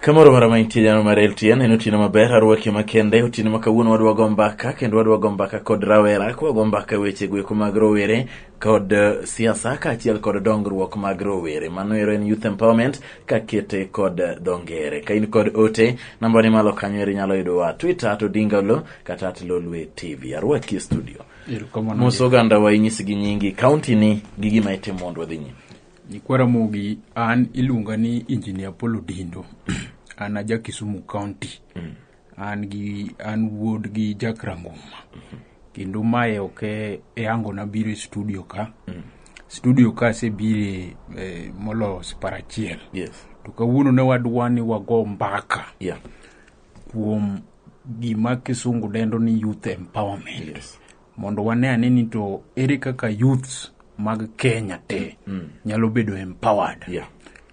Kamoro mara ma intie jano mar LTN en otieno maber arwaki makende otieno ma kawuono wadwa go mbaka kendo wadwa go mbaka kod rawera kwa go mbaka weche goeko mag rowere kod siasa kaachiel kod dongruok mag rowere. Mano ero en youth empowerment kakete kod dho ngere. Ka in kod ote namba ni malo kanyo ero inyalo yudowa Twitter at Odinga Oloo kata at Lolwe TV. Arwaki e studio. Erokamano. Mos oganda wa inyisgi nyingi, kaunti ni gi gima itimo mondo wadhi nyime. Nyikwa Ramogi, an iluonga ni Engineer Paul Odindo. An aja Kisumu County. An gi an wuod gi Jack Ranguma. Kendo mae ok e ango na biro e studio ka. Studio ka asebire moloyo sipar achiel. To kawuono ne wadwa ni wago mbaka kuom gima kisungu dendo ni youth empowerment. Mondo wane ane ni to ere kaka youths mag Kenya te nyalo bedo empowered.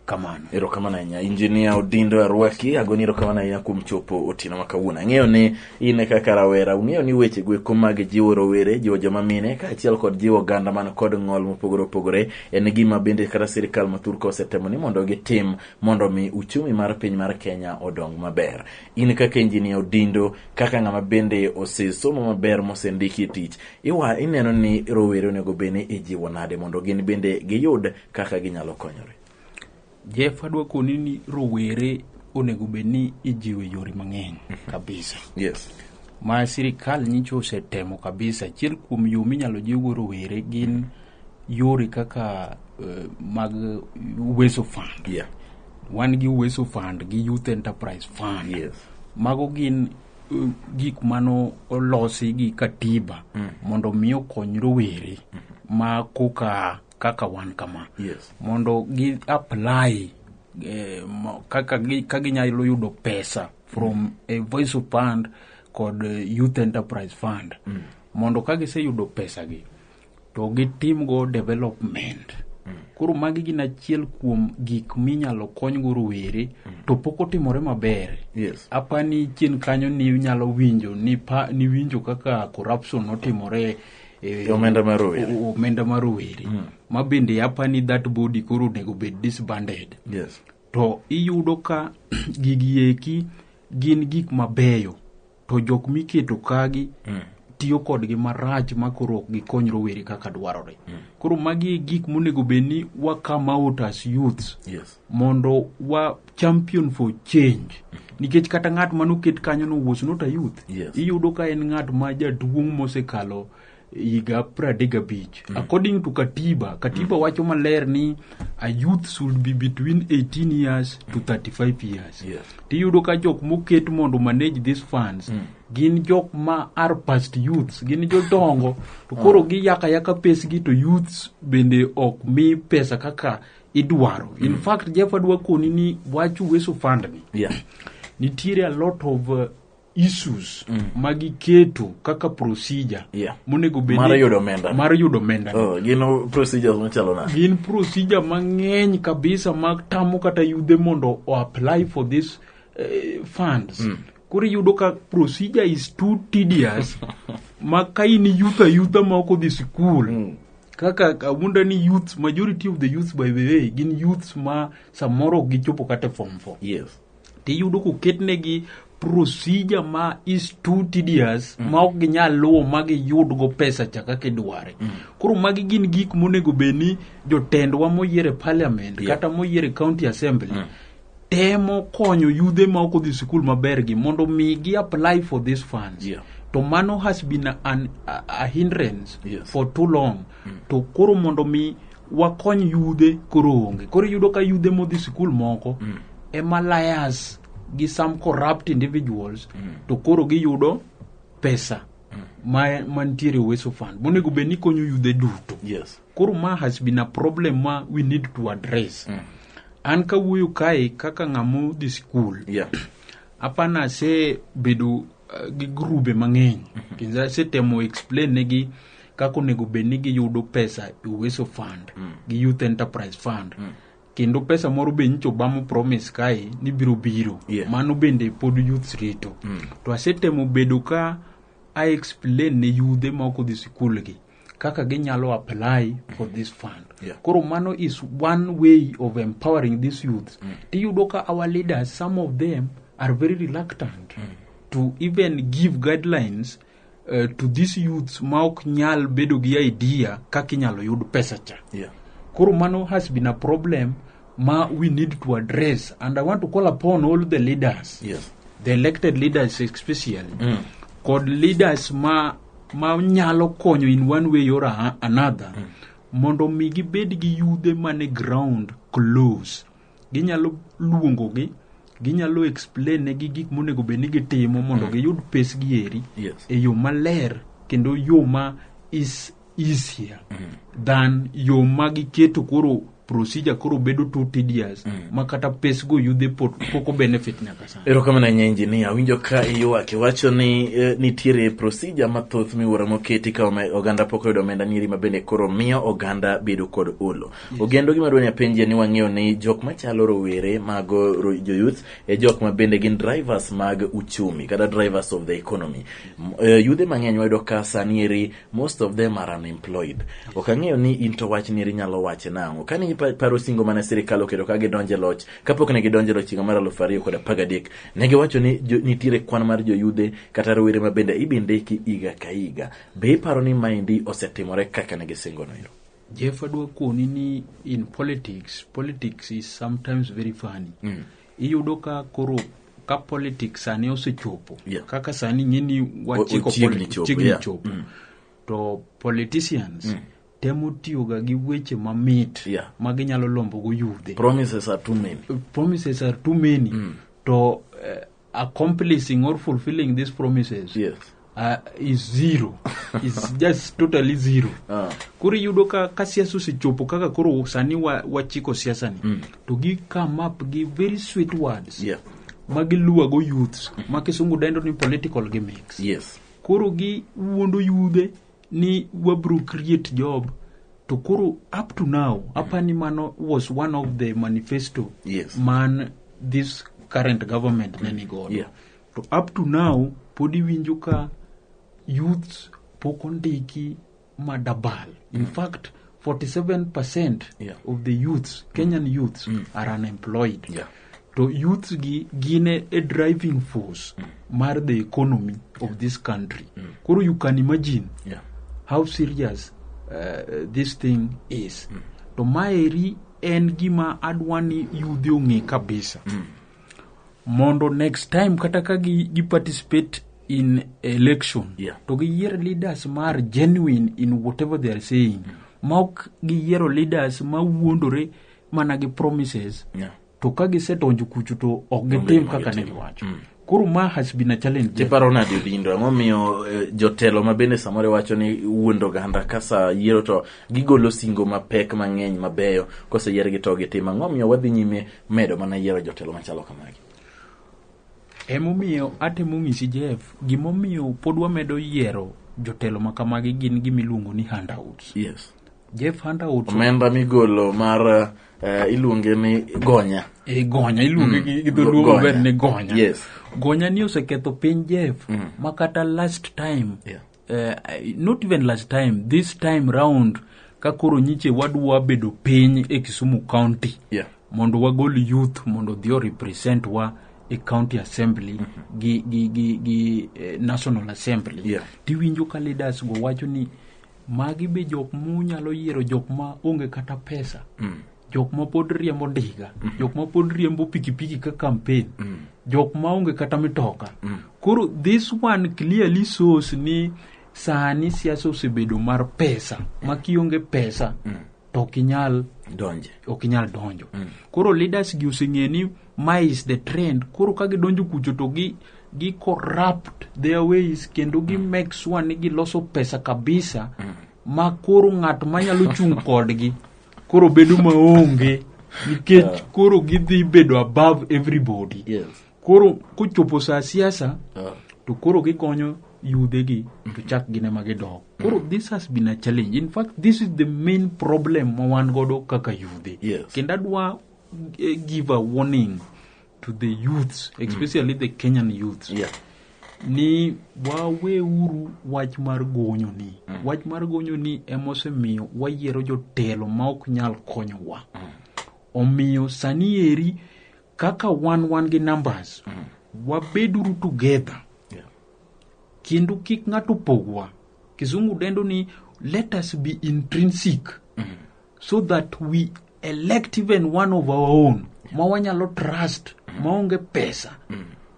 Kamano. Erokamano ahinya Engineer Odindo arwaki, agoni erokamano ahinya kuom chopo otieno ma kawuono. Ang'eyo ni in kaka rawera ung'eyo ni weche goeko mag jiwo rowere, jiwo joma mine kaachiel kod jiwo oganda man kod ng'ol mopogore opogore en gima bende kata sirikal ma thurka osetemo ni mondo gitim mondo mi uchumi mar piny mar Kenya odong maber. In kaka Engineer Odindo, kaka ng'ama bende osesomo maber mosendiki e tich, ineno ni rowere onego bed ni ijiwo nade mondo gin bende giyud kaka ginyalo konyore? Jeff, adwa koni ni rowere onego bed ni ijiwo e yore mang'eny kabisa. Ma sirikal nyicho osetemo kabisa. Achiel kuom yo minyalo jiwgo rowere gin yore kaka mag Uwezo Fund. Wan gi Uwezo Fund gi Youth Enterprise Fund. Mago gin gik mano olosi gi katiba mondo mi okony rowere ma koka kaka wan kama. Mondo gi apply kaka ka ginyalo yudo pesa from a Uwezo Fund kod Youth Enterprise Fund. Mondo ka giseyudo pesa gi to gitimgo development. Koro magi gin achiel kuom gik minyalo konygo rowere to pok otimore maber. Apani chien kanyo ni nyalo winjo ni pa, ni winjo kaka corruption notimore Omenda mar rowere. Omenda mar rowere. Ma bende apani that body koro onego bed disbanded. To iyudo ka gigi eki gin gik mabeyo to jok miketo kagi tiyo kodgi marach ma koro ok gikony rowere kaka dwarore. Koro magi e gik monego bed ni wa come out as youths mondo wa champion for change. Nikech kata ng'at manoket kanyo no was not a youth. Iyudo ka en ng'at ma jaduong' mosekalo higa 35. According to katiba, katiba wacho maler ni a youth should be between 18 years to 35 years. Tiyudo ka jok moket mondo manage these funds gin jok ma are past youths, gin jodongo to koro giyaka yaka pesgi to youths bende ok mi pesa kaka idwaro. In fact, Jeff adwa koni ni wach Uwezo Fund ni nitiere a lot of issues ma giketo kaka procedure monego bed Mar ni- yudo omenda. mar yudo omenda. Oh, gin procedures machalo nade? Gin procedure mang'eny kabisa mag tamo kata yudhe mondo o apply for this funds. Koro iyudo ka procedure is too tedious ma ka in youth ayutha ma ok odhi sikul. Kaka awunda ni youths, majority of the youths by the way gin youths ma samoro ok gichopo kata form 4. Tiyudo koketnegi procedure ma is too tedious ma ok ginyal luwo ma giyudgo pesa cha kaka idware. Koro magi gin gik monego bed ni jotendwa moyier e parliament kata moyier e county assembly temo konyo yudhe ma ok odhi sikul maber gi mondo mi gi apply for these funds. To mano has been a hindrance for too long. To koro mondo mi wakony yudhe koro onge. Koro iyudo ka yudhe modhi sikul moko ema liars gi some corrupt individuals to koro giyudo pesa mantiere Uwezo Fund monego bed ni konyo yudhe duto. Koro ma has been a problem ma we need to address. An kawuoyo kae kaka ng'ama odhi sikul, apana asebedo gi grube mang'eny kendo asetemo explain negi kaka onego bed ni giyudo pesa e Uwezo Fund gi Youth Enterprise Fund. Kendo pesa moro be nyicho Obama promise kae ni biro biro. Mano bende pod youths rito. To asetemo bedo ka a explain ne yudhe ma ok odhi sikul gi kaka ginyalo apply for this fund. Koro mano is one way of empowering these youths. Tiyudo ka our leaders, some of them are very reluctant to even give guidelines to these youths ma ok nyal bedo gi idea kaka inyalo yud pesa cha. Koro mano has been a problem ma we need to address, and I want to call upon all the leaders, the elected leaders especially, kod leaders ma nyalo konyo in one way or another, mondo mi gibed gi yudhe mane ground close. Ginyalo luongogi, ginyalo explain negi gik monego bed ni gitimo mondo giyud pesgi eri e yo maler kendo yo ma is easier than yo ma giketo. Koro procedure koro bedo too tedious ma kata pesgo yudhe pok o benefit nyaka sani. Erokamano ahinya, engineer. Awinjo ka iywak iwacho ni nitiere procedure mathoth miwuoro moketi ka oganda pok oyudo omenda nieri, ma bende koro miyo oganda bedo kod olo. Ogendo gima dwani apenji ni wang'eyo ni jok machalo rowere mago jo youth e jok ma bende gin drivers mag uchumi kata drivers of the economy. Yudhe mang'eny wayudo ka sani eri most of them are unemployed. Ok ang'eyo ni in to wach ni eri nyalo wache nang'o. Kane paro singo mane sirikal oketo ka gidonjo e loch, kapok ne gidonjo e loch higa mar 2013, ne giwacho ni nitiere kwan mar joyudhe kata rowere ma bende ibi ndiki higa ka higa. Be iparo ni maendi osetimore kaka ne gisingo no ero? Jeff, adwa koni ni in politics, politics is sometimes very funny. Iyudo ka koro ka politics sani osechopo kaka sani ng'eni wachiko ochiegni chopo, ochiegni chopo. To politicians temo tiyoga gi weche mamit ma ginyalo lombogo yudhe. Promises are too many. Promises are too many, to accomplishing or fulfilling these promises is zero, is just totally zero. Koro iyudo ka siasa osechopo kaka koro sani wachiko siasa ni, to gi come up gi very sweet words ma giluwago youths, ma kisungu dendo ni political gimmicks. Koro gi wuondo yudhe ni wabro create job, to koro up to now apani mano was one of the manifesto man this current government ne nigodo. To up to now pod iwinjo ka youths pok ondiki madabal. In fact, 47% of the youths, Kenyan youths, are unemployed. To youths gi gin a driving force mar the economy of this country. Koro you can imagine how serious this thing is. To maeri en gima adwa ni yudhe ong'e kabisa, mondo next time kata ka gi participate in election, to giyier leaders mar genuine in whatever they are saying, ma ok giyiero leaders ma wuondore mana gi promises, to ka gisedonjo kucho to ok Onge gitim gima kaka ne gitimo. giwacho. Koro ma has been a challenge. Tiparo nade, Odindo? Ang'o miyo jotelo ma bende samoro wacho ni wuondo oganda ka sa yiero to gigolo singo mapek mang'eny mabeyo, koseyiergi to gitimo? Ang'o miyo wadhi nyime medo mana yiero jotelo machalo kamagi? Emomiyo atemo ng'isi, Jeff, gimomiyo pod wamedo yiero jotelo ma kamagi gin gimiluongo ni handouts. Jeff, handouts. Omenda migolo mar iluonge ni gonya. E, gonya iluonge gi dholuo Gonya. maber ni gonya. Gonya ni oseketho piny, Jeff, ma kata last time, not even last time, this time round, ka koro nyiche wadwa bedo piny e Kisumu County mondo wagol youth mondo odhi o represent wa e county assembly gi national assembly, tiwinjo ka leaders go wacho ni magi be jok munyalo yiero, jok ma onge kata pesa, jok ma pod riembo ndiga, jok ma pod riembo pikipiki ka campaign, jok ma onge kata mitoka. Koro this one clearly shows ni sani siasa osebedo mar pesa, ma kionge pesa to ok inyal donje. Ok inyal donjo. Koro leaders gi oseng'e ni ma is the trend. Koro ka gidonjo kucho to gi corrupt their ways kendo gi make sure ni giloso pesa kabisa, ma koro ng'at manyalo chung' kodgi koro bedo maonge, nikech koro gidhi bedo above everybody. Koro kochopo saa siasa, to koro gigonyo yudhegi to chak gin ema gidok. Koro this has been a challenge. In fact, this is the main problem ma wan godo kaka yudhe. Kendo adwa give a warning to the youths, especially the Kenyan youths. Ni waweuru wach mar gonyo ni. Wach mar gonyo ni emosemiyo wayiero jotelo ma ok nyal konyowa. Omiyo sani eri kaka wan gi numbers, wabeduru together. Kendo kik ng'ato pogwa. Kizungu dendo ni let us be intrinsic so that we elect even one of our own ma wanyalo trust, maonge pesa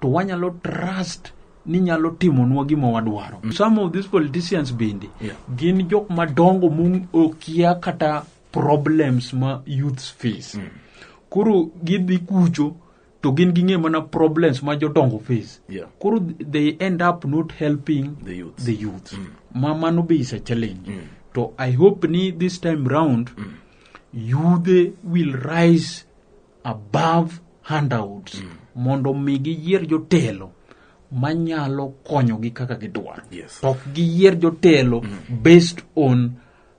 to wanyalo trust ni nyalo timonwa gima wadwaro. Some of these politicians bende gin jok madongo mokia kata problems ma youths face. Koro gidhi kucho to gin ging'e mana problems ma jodongo face. Koro they end up not helping the youths. The youths. Ma mano be is a challenge. To I hope ni this time round youth will rise above handouts mondo mi giyier jotelo manyalo konyogi kaka gidwaro. To ok giyier jotelo based on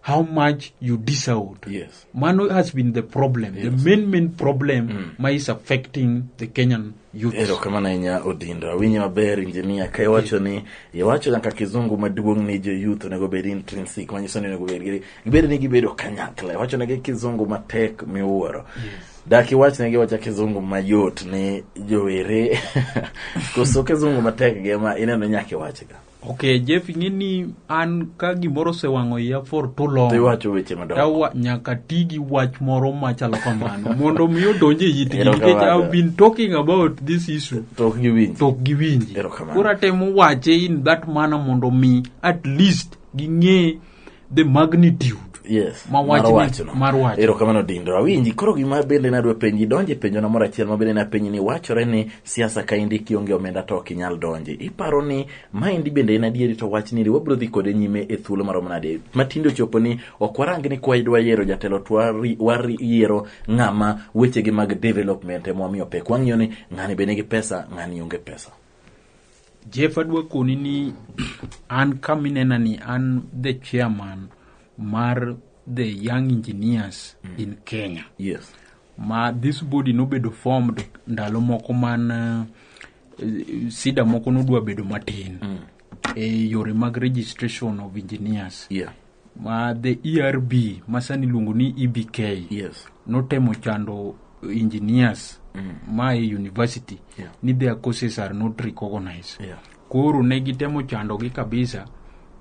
how much you dish out. Mano has been the problem, the main problem ma is affecting the Kenyan youth. Erokamano ahinya Odindo. Awinjo maber engineer ka iwacho ni iwacho nyaka kizungu maduong' ni jo youth onego bed intrinsic manyiso ni onego bed gibed ni gibedo kanyakla. Iwacho negi kizungu matek miwuoro. Dak iwach negi wacha kizungu mayot ni jowere koso kizungu matek gi ema ineno nyaka iwachga. Okay, Jeff, ing'e ni an ka gimoro osewang'o iya for too long. To iwacho weche madongo. Tawa, nyaka ti gi wach moro machalo kamano mondo mi odonj e itgi nikech Erokamano. I've been talking about this issue To ok giwinji. to ok giwinji. Erokamano. Koro atemo wache in that manner mondo mi at least ging'e the magnitude ma Mar wachni wachno. mar wachno. Erokamano Dindo. Awinji. Koro gima bende nadwa penji, donje penjo moro achiel ma bende napenji ni wachore ni siasa kaendi kionge omenda to ok inyal donje. Iparo ni maendi bende en adieri to wach ni wabiro dhi kode nyime e thuolo maromo nade? Matinde ochopo ni ok warang ni kwa idwa yiero jatelo to wayiero ng'ama wechegi mag development ema wamiyo pek. Wang'iyo ni ng'ani be nigi pesa, ng'ani onge pesa. Jeff, adwa koni ni an kaminena ni an the chairman mar the Young Engineers in Kenya. Ma this body nobedo formed ndalo moko man sida moko nodwa bedo matin e yore mag registration of engineers. Ma the ERB ma sani iluongo ni EBK notemo chando engineers ma e university ni their courses are not recognized. Koro ne gitemo chandogi kabisa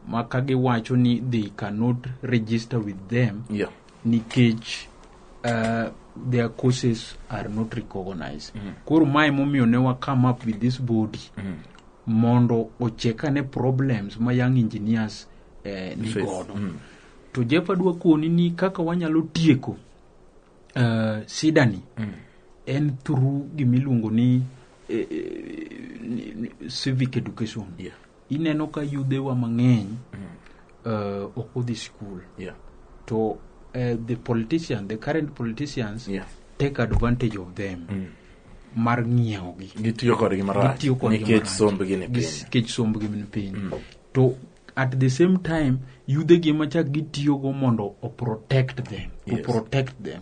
ma ka giwacho ni they cannot register with them nikech their courses are not recognized. Koro mae momiyo ne wa come up with this body mondo ochek ane problems ma young engineers ni Face. godo. To Jeff, adwa koni ni kaka wanyalo tieko sidani en through gimiluongo ni civic education. Ineno ka yudhewa mang'eny ok odhi school. To the politician, the current politicians take advantage of them mar ng'iewogi. Gitiyo kodgi marach. Gitiyo kodgi Nikech marach. sombgi ni piny. Nikech sombgi ni piny. To at the same time yudhegi ema chak gitiyogo mondo o protect them, to protect them.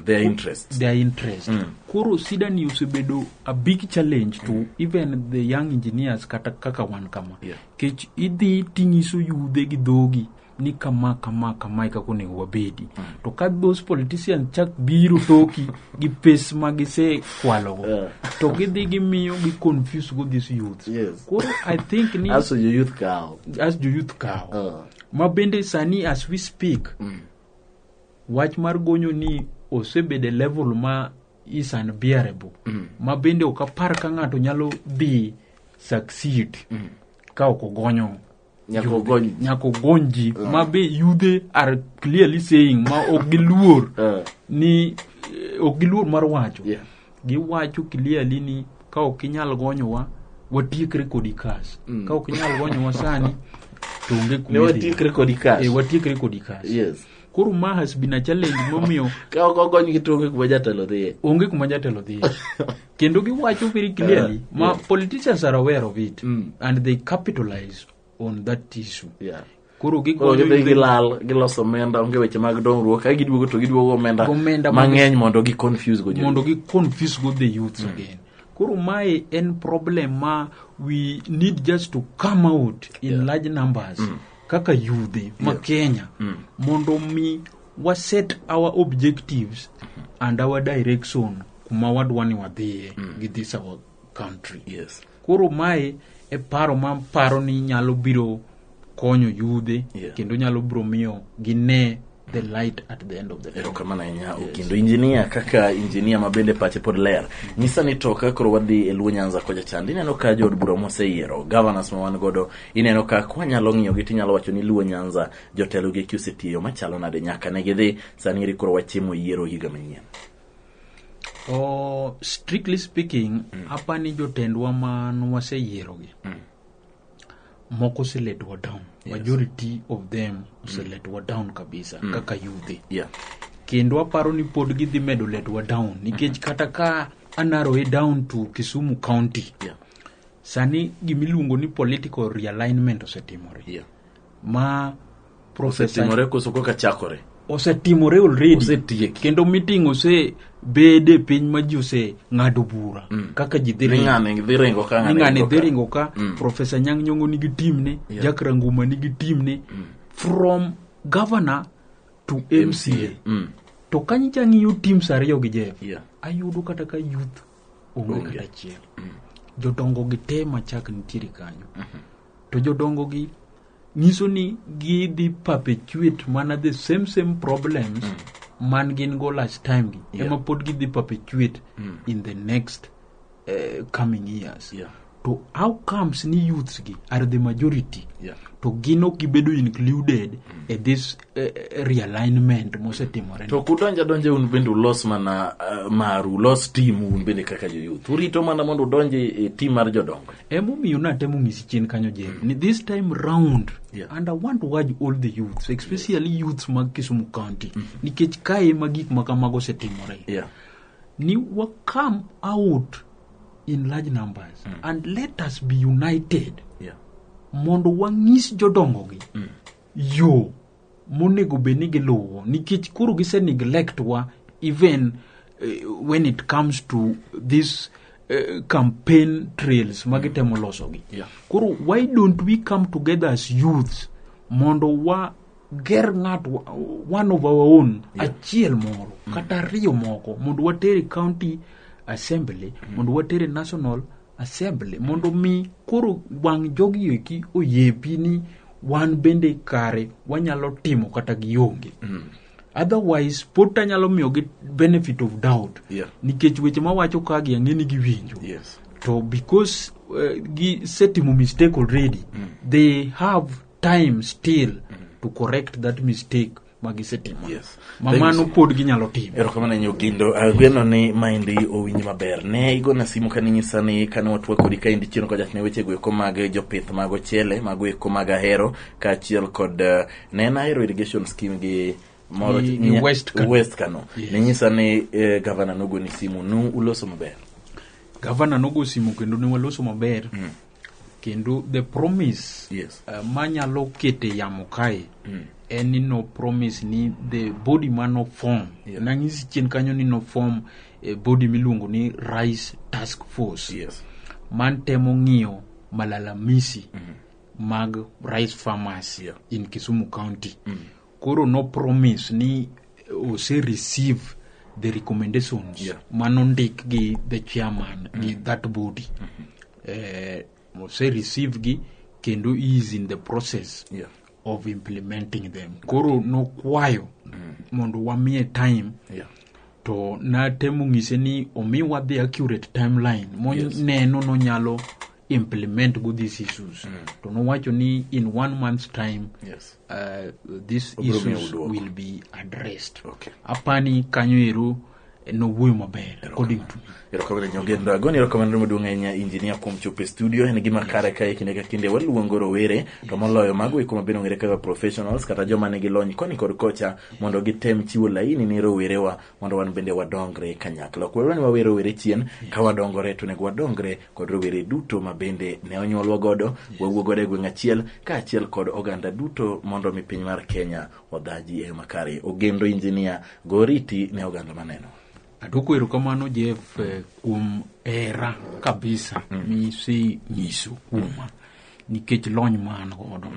Their interests. Their interest. Koro sidani osebedo a big challenge to even the young engineers kata kaka wan kama. Kech idhi tinyiso yudhe gi dhogi ni kama kama kama e kaka onego wabedi. To ka those politicians chak biro toki gi pes ma gisekwalogo to gidhi gimiyo gi confuse go these youths. Koro I think ni As jo youth kawo. As jo youth kawo. Ma bende sani as we speak wach mar gonyo ni osebedo e level ma is unbearable. Ma bende ok apar ka ng'ato nyalo dhi succeed ka ok ogonyo Nyaka yudhe. ogony ji. Nyaka ogony ji. Ma be yudhe are clearly saying ma ok giluor ni ok giluor mar wacho. Giwacho clearly ni ka ok inyal gonyowa watiekre kodi kas. Ka ok inyal gonyowa sani to onge kuma Ne idhi. watiekre kodi kas. Watiekre kodi kas. Koro ma has been a challenge momiyo ka ok ogonygi to onge kuma jatelo dhiye. Onge kuma jatelo dhiye. Kendo giwacho very clearly ma politicians are aware of it and they capitalize on that issue. Koro Koro gigonyo gidhi yudhe gilal, giloso omenda, onge weche mag dongruok, ka giduogo to giduogo omenda Omenda mang'eny mondo gi confuse go mondo gi confuse go the youths again. Koro mae en problem ma we need just to come out in large numbers kaka yudhe ma Kenya mondo mi wa set our objectives and our direction kuma wadwa ni wadhiye gi this our country. Koro mae e paro ma paro ni nyalo biro konyo yudhe kendo nyalo biro miyo gine the light at the end of the tunnel. Erokamano ahinya. Kendo injinia, kaka injinia ma bende pache pod ler, nyisa ni to ka koro wadhi e Luo Nyanza kocha chande, ineno ka jood bura moseyiero governors ma wan godo, ineno ka kwanyalo ng'iyo gi tinyalo wacho ni Luo Nyanza jotelo gi eki osetiyo machalo nade nyaka ne gidhi sani eri koro wachimo yiero higa manyien? Oh, strictly speaking, apani jotendwa man waseyierogi moko oseletwa down. Majority of them oseletwa down kabisa kaka yudhe. Kendo aparo ni pod gidhi medo letwa down nikech kata ka anarrow it down to Kisumu County, sani gimiluongo ni political realignment osetimore ma Professor Osetimore koso koka chakore? Osetimore already. Osetieki. Kendo meeting osebede piny ma ji oseng'ado bura kaka ji dhi Ni ringo. Ng'ane dhi ringo ka, ni ng'ane ringo dhi ka. Ringo ka. Professor Nyang' Nyong'o nigi team ne, Jack Ranguma nigi team ne, from governor to MCA. To kanyicha ng'iyo teams ariyo gi, Jeff, ayudo kata ka youth onge Onge. kata achiel. Jodongo gi te machak nitiere kanyo, to jodongo gi nyiso ni gidhi perpetuate mana the same same problems man gin go last time gi ema pod gidhi perpetuate in the next coming years. To how comes ni youths gi are the majority to gin ok gibedo included e this realignment mosetimore? To kudonja donja un bende ulos mana maru, ulos team un bende kaka joyouth, urito mana mondo udonje e team mar jodongo? Emomiyo natemo ng'isi chien kanyo, Jeff, ni this time round, and I want to urge all the youths, especially youths mag Kisumu County, nikech kae ema gik ma kamago osetimore, ni wa come out in large numbers and let us be united mondo wang'is jodongogi yo monego bed ni giluwo, nikech koro gise neglect wa even when it comes to this campaign trails ma gitemo losogi. Koro why don't we come together as youths mondo wa ger ng'at one of our own, achiel moro kata ariyo moko, mondo water e county assembly, mondo water e national assembly, mondo mi koro wang' jogi eki oyepi ni wan bende kare wanyalo timo kata gionge. Otherwise pod tanyalo miyogi benefit of doubt nikech weche mawacho kagi ang'e ni giwinjo, to because gisetimo mistake already, they have time still to correct that mistake magisetimo ma Thank you mano so much. pod ginyalo timo. Erokamano ahinya, Ogindo. Ageno ni maendi owinj maber. Ne igona simu kaninyisa ni kane watwak kodi kaendi chien kocha ne wechego eko mag jopith mag ochele, mago eko mag Ahero, kaachiel kod ne en Ahero irrigation scheme gi moro Gi West Kano. West Kano. Yes. Ninyisa ni gavana nogoni simu nu uloso maber. Gavana nogo simu kendo ne waloso maber, kendo the promise manyalo kete yamo kae en ni no promise ni the body mano form, nang'isi chien kanyo ni no form body miluongo ni rice task force man temo ng'iyo malalamishi mag rice farmers in Kisumu County. Koro no promise ni ose receive the recommendations manondik gi the chairman gi that body, ose receive gi kendo he is in the process of implementing them. Koro nokwayo mondo wamiye time, to natemo ng'ise ni omiwa the accurate timeline moneno nonyalo implement go these issues, to nowacho ni in one month's time these Obiro miyo issues duoko. will be addressed. Okay. Apani kanyo ero nowuoyo maber according to me. Erokamano ahinya, Ogendo. Agoni erokamano maduong' ahinya, injinia, kuom chopo e studio. En gima kare kae kinde ka kinde waluongo rowere, to moloyo mago eko mabende ong'ere kaka professionals kata joma nigi lony koni kod kocha, mondo gitem chiwo laini ni rowerewa mondo wan bende wadongre kanyakla. Ok wadwa ni wawe rowere chien. Ka wadongore to onego wadongre kod rowere duto ma bende ne onyuolwa godo, wawuok godo e gweng' achiel, kaachiel kod oganda duto, mondo mi piny mar Kenya odhaji e yo makare. Ogendo injinia, go oriti ne oganda maneno. Adwoko erokamano Jeff kuom hera kabisa misenyiso kuoma nikech lony ma an godo.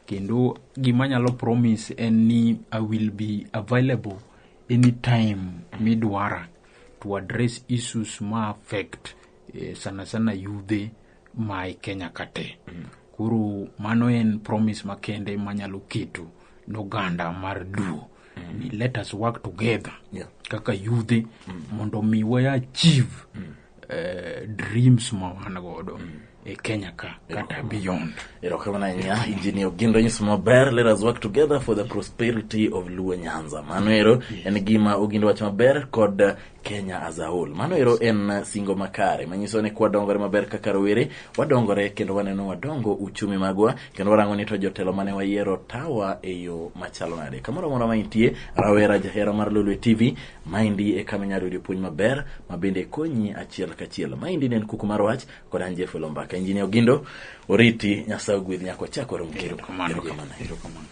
Kendo gima anyalo promise en ni I will be available anytime midwara to address issues ma affect sana sana yudhe ma e Kenya ka te. Koro mano en promise makende manyalo keto noganda mar Luo ni let us work together kaka yudhe mondo mi wa achieve dreams ma wan godo e Kenya ka kata beyond. Erokamano ahinya, Engineer Ogindo nyiso maber, let us work together for the prosperity of Luo Nyanza. Mano ero en gima Ogindo wacho maber kod Kenya as a whole. Mano ero en singo makare manyiso ni kwadongore maber kaka rowere, wadongore kendo waneno wadongo uchumi magwa kendo warango ni to jotelo mane wayiero tawa e yo machalo nade. Kamoro amora ma intie, rawera jahera mar Lolwe TV, maendi e kama inyalo yude puonj maber ma bende konyi achiel kachiel. Maendi ne en kuku mar wach kod an Jeff Olombaka. Engineer Ogindo, oriti, Nyasaye ogwedhi nyaka wachak warom kendo. Erokamano. Erokamano. Erokamano.